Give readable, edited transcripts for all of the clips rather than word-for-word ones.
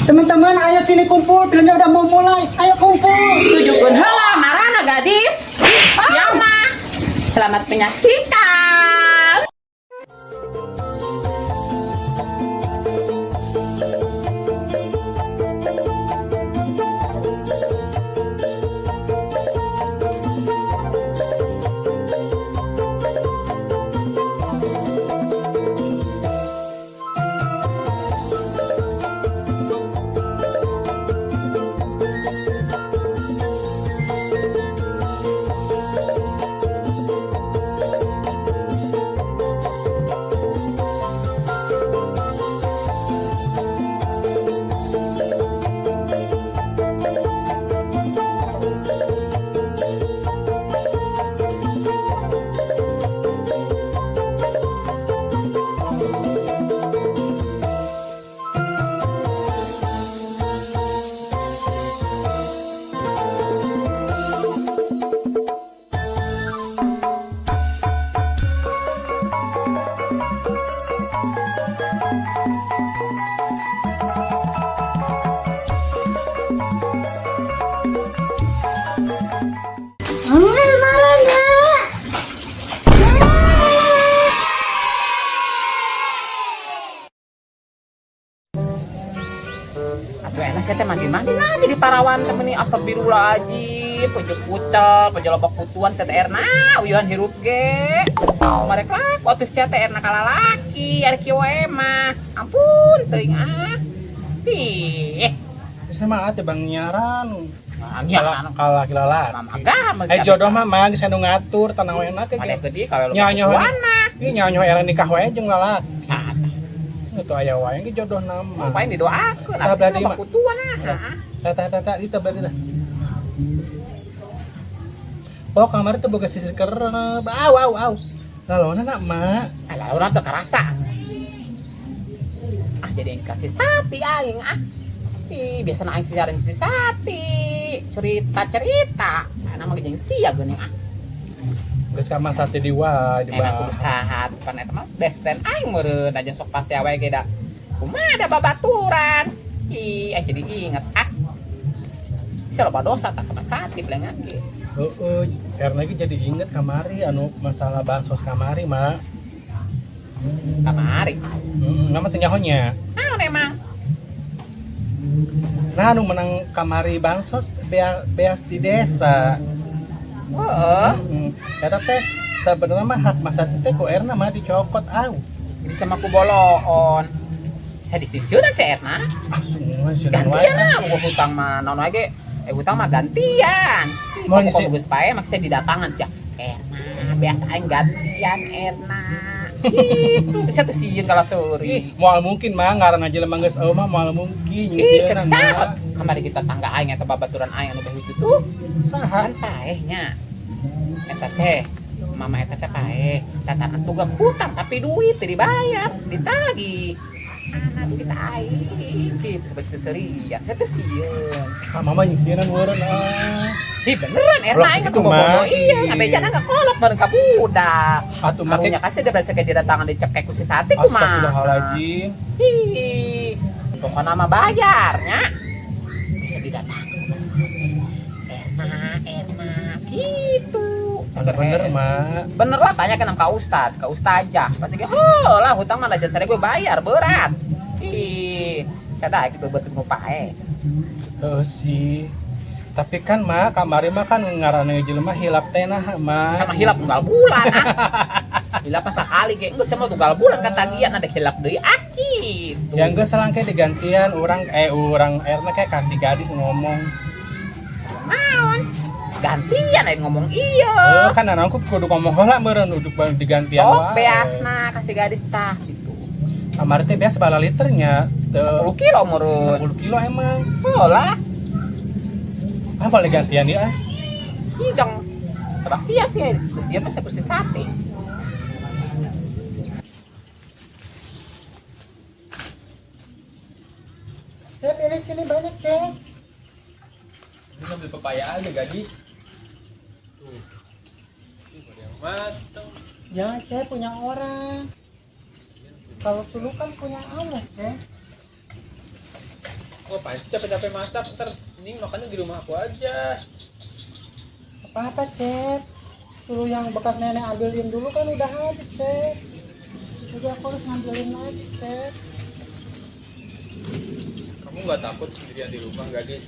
Teman-teman, ayo sini kumpul, filmnya udah mau mulai. Ayo kumpul. Tujukeun heula marana gadis. Siapa? Selamat menyaksikan. Marana. Atuh enak saya teh mandi-mandi nah jadi parawan teh meuni astagfirullahaladzim, pejo kucel, pejo loba kutuan saya teh erna, uyuhan hirup ge. Marek lah, atuh sia teh erna kalalaki, ari kieu we mah. Ampun teuing ah. Ih, Terus mah atuh bang nyaran. nyaran. Kalah laki. Mama agama Eh jodoh mah mah geus anu ngatur tenang we enak Ada ge. gede kalau Nyanyo. kutuan mah. Ieu nyanyo era nikah wae jeung lalaki. Saat Itu aya wae ge jodoh nama. ngapain didoakeun, Tah, atuh tadi loba mah. kutuan ah. Tah tah tah tah itu berarti lah. Oh, kamari tuh boga sisir kerep. Au au au. Lalawana nak mak. Alah urang teu karasa. Ah jadi yang kasih sati aing ah. Ih, biasa aing siaran si sati. Cerita-cerita. Ana mah jeung sia geuning ah. Geus ka mah sate di wae di Emang kudu sahat pan eta mah best friend aing meureun aja sok pasti awe ge da. Kumaha da babaturan. Ih, aing jadi inget ah. Sia loba dosa tak ka sati belengan ge. Heeh, karena ge jadi inget kamari anu masalah bansos kamari mak. Terus kamari. Heeh, nama teh nyaho nya. Naon emang? Nah, anu menang kamari bansos beas di desa. Heeh. Heeh. Eta teh sebenarnya mah hak masa teh ku Erna mah dicokot au. Jadi sama ku boloon. Bisa disisieunan si Erna. Ah, sungguh sieun wae. Gantian lah mau hutang mah naon wae ge eh hutang mah gantian. Mau Mau ngisi- kok geus pae maksa didatangan sia. Erna biasa aing gantian Erna gitu bisa tuh sieun kalau Ih, suri. moal mungkin mah ngaran aja lemang geus eueuh mah moal mungkin Ih, cek nyisieunan saha mah. kamari kita tangga aing eta babaturan aing anu beh itu tuh Saha? kan paehnya eta teh mama eta teh paeh tatanan tugas hutang tapi duit teu dibayar ditagih anak duit aing gitu sampai seserian saya teh sieun. Ah, mama nyisieunan meureun ah. Ih beneran Erna Ulah aing mah segitu, tuh bobodo mah. iya ngabejan nggak kolot bareng ka budak. Atuh make Karunya kasih dia berasa kayak didatangan dicekek ku si sate kumaha. Astagfirullahaladzim. Ih, pokoknya mah bayarnya bisa didatangkan. Erna, Erna gitu. Bener bener mah. Bener lah tanya ke ka ustad, ka ustazah. Pasti ge, "Oh, lah hutang mah jasa gue bayar berat." Ih, saya dah gitu buat nu pae. Heeh sih. Tapi kan mah kamari mah kan ngaranna jelema hilap teh nah mah. Sama hilap tunggal bulan ah. Hilap mah sakali ge geus sama tunggal bulan katagihan ada hilap deui ah gitu. Yang geus selangke digantian orang urang Erna kayak kasih gadis ngomong. Naon? Gantian aing ngomong iya. Eh kan anakku kudu ngomong heula meureun ujuk digantian Sok wae. beasna kasih gadis tah gitu. Kamari teh beas bala liternya. Teu 10 kilo meureun. 10 kilo emang. Oh lah, Ah boleh gantian dia ah. hidang. Sebab sia sia, sia mah saku si sate. Saya pilih sini banyak, Cek. Ini ngambil pepaya aja gadis. Tuh. Ini ada yang mateng. Jangan, Cek, punya orang. Kalau dulu kan punya Allah, Cek. Aku apaan sih capek-capek masak, ntar ini makannya di rumah aku aja. Apa-apa, Cep. Suruh yang bekas nenek ambilin dulu kan udah habis, Cep. Jadi aku harus ngambilin lagi, Cep. Kamu nggak takut sendirian di rumah, gadis?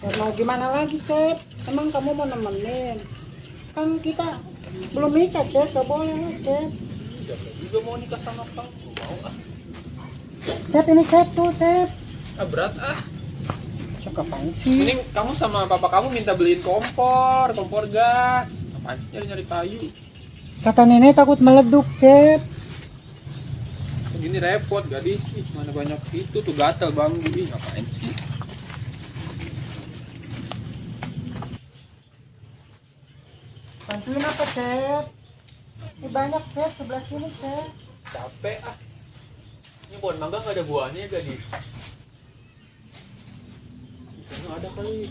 Ya, mau gimana lagi, Cep? Emang kamu mau nemenin? Kan kita belum nikah, Cep. Gak boleh lah, Cep. Siapa juga mau nikah sama kamu? Mau ah. Cep, ini Cep tuh, Cep. Ah, berat ah. Cep, apaan sih? Mending kamu sama papa kamu minta beliin kompor, kompor gas. Apaan sih nyari-nyari kayu? Kata nenek takut meleduk, Cep. Begini repot, gadis. Ih, mana banyak itu tuh gatel bambu. Ih, ngapain sih? Bantuin apa, Cep? Ini banyak, Cep. Sebelah sini, Cep. Capek ah. Ini pohon mangga nggak ada buahnya ya, gadis? Di sana ada kali.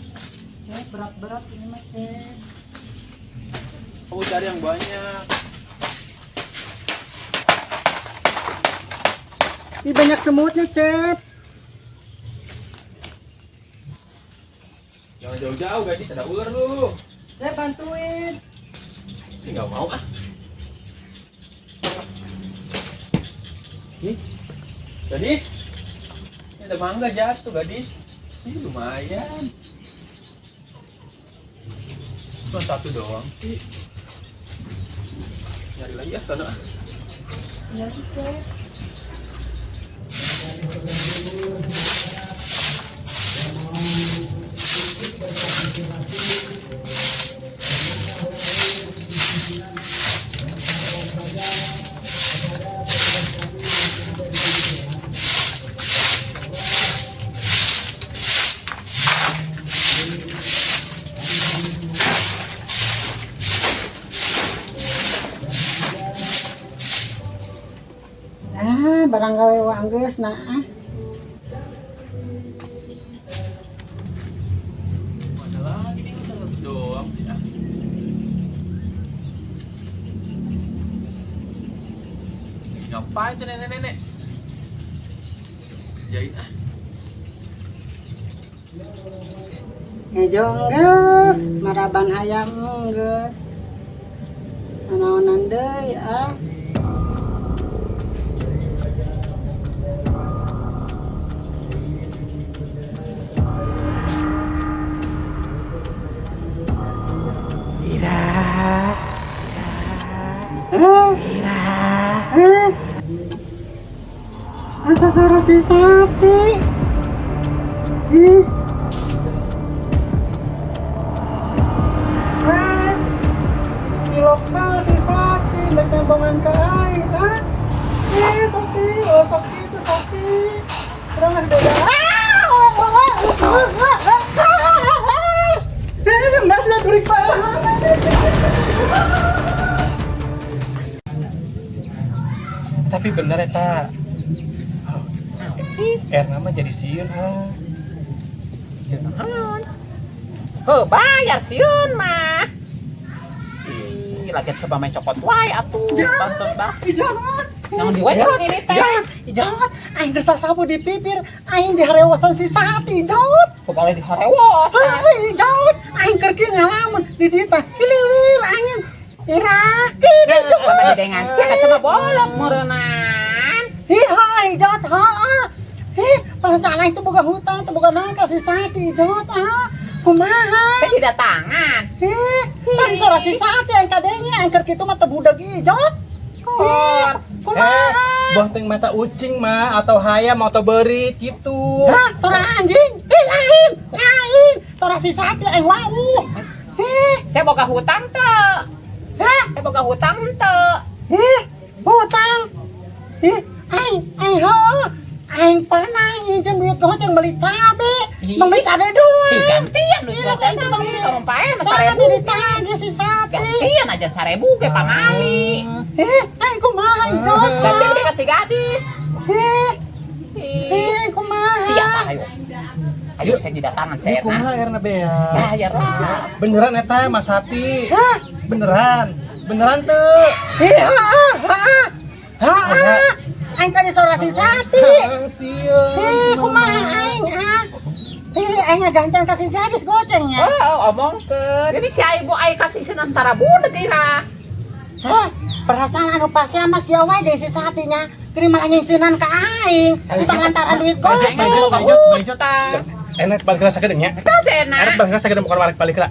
Cep, berat-berat ini mah, Cep. Kamu cari yang banyak. Ini banyak semutnya, Cep. Jangan jauh-jauh, gadis. Ada ular lu. Cep, bantuin. Ini nggak mau ah. Ih, gadis. Ini ada mangga jatuh, gadis. Ini lumayan. Cuma satu doang sih. Nyari lagi ya sana. Iya sih, Cep. Ah, barang gawe wa anggeus nah. Ah. Mana lagi nih, satu doang sih ah. Ngapain tuh nenek-nenek? Jain ah. Ngejo geus, maraban hayam geus. Nanaonan deui ah. Ira. Eh. Ira. Eh. Asa suara si sapi. Ih. Eh. Ilok mah si sapi nek nembongan ka aing, ah. Ih, sapi, oh sapi itu sapi. Kurang lah beda. Ah! Oh, oh, oh, oh, oh, oh, oh, oh. Eh, mas lah durik pa. Tapi bener eta. Naon sih? Erna mah jadi sieun ah. Sieun naon? Heuh, bayar sieun mah. Ih, lagian coba main cokot wae atuh. Bansos bah. Jangan. Naon di wae ini teh? Jangan, jangan. Aing geus sabu di pipir, aing diharewosan si Sati, jauh. Kok boleh diharewosan? Heuh, jauh. Aing keur kieu ngalamun di dieu tah kiliwir angin. Ira, kitu Lama didengan sia ka sama bolok meureunnan. Hi, hai, jauh, ha. Hi, perasaan aing teh boga hutang, teh boga naon ka si Sati, jauh, ah. Kumaha? Saya didatangan. Hi, tan suara si Sati aing kadenge, aing keur kitu mah teu budak ieu, jauh. Kor. Kumaha? Boh teng mata ucing mah atau hayam atau beurit gitu. Hah, suara anjing? Ih, lain, lain. Suara si Sati aing wau. Hi, Saya boga hutang teu. hah? Saya boga hutang teu. Ih, hutang. Ih, aing, aing heuh. Aing pernah nginjem duit goceng beli cabe. Ih. Beli cabe doang. Ih, gantian duit Ih, goceng itu mah beli. sama pae mah Cabe 1000. ditagih si Sati. Gantian aja 1000 ge pamali. Ih, aing kumaha itu? Gantian ge ka si gadis. Ih, Ih, ih, kumaha? siapa ayo? Ayo saya didatangan Ini saya nah. kumaha Erna bea? Bayar lah. Beneran eta Mas Sati. Hah? Beneran. Beneran tuh. Ih, ha, ha, ha. Ha, Aing tadi sora si Sati. Sieun. Heh, kumaha aing ah? Heh, aing ngagantian ka si gadis gocengnya. Oh, omongkeun. Jadi si ibu ai kasih senantara budak ira. Hah, perasaan anu pasti sama sia wae deh si Satinya. Kini malah nyingsinan ka aing. Utang lantaran duit goceng. Hutang. Enak balik lah sakedeung nya. Kan enak. Enak balik lah sakedeung bukan balik balik lah.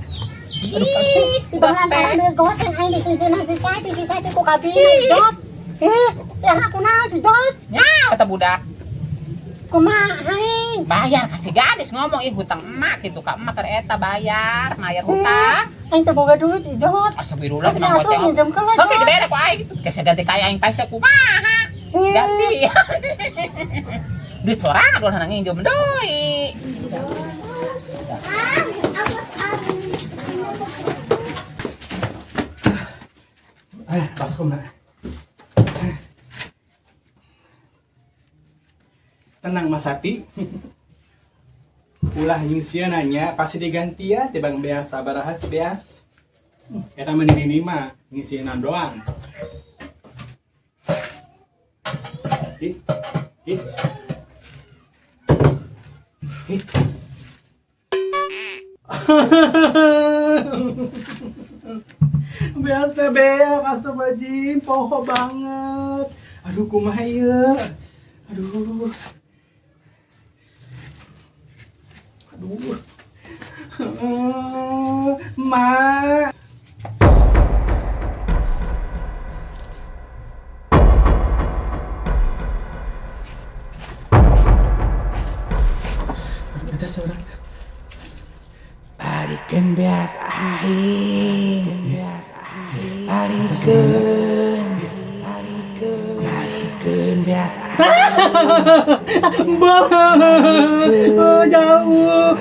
Ih, Utang lantaran duit goceng aing disingsinan si Sati ku kabina Jot. Heh, si anak kunaon si Jot? Nya, kata budak. Kumaha aing? Bayar kasih gadis ngomong ih hutang emak gitu ka emak keur eta bayar, bayar hutang. Aing teu boga duit Ijot. Astagfirullah Tapi kenapa atuh goceng. minjem ke lah, Oke, Jot. dibayar ku aing gitu. Geus ganti ka aing paes kumaha. Ganti. Duit sorangan ulah nginjem deui. Eh, baskom nak. Tenang Mas Sati. Ulah nyingsia nanya pasti diganti ya tibang beas sabaraha si beas. Eta mah nini mah ngisieunan doang. Ih, ih. Ih. Beas teh beak, astagfirullahaladzim, poho banget. Aduh, kumaha ieu? Aduh. Aduh. Ma. Aduh, eta seorang. Balikeun beas aing. Beas aing. Balikeun. Balikeun. Balikeun beas aing. Bang, oh, jauh.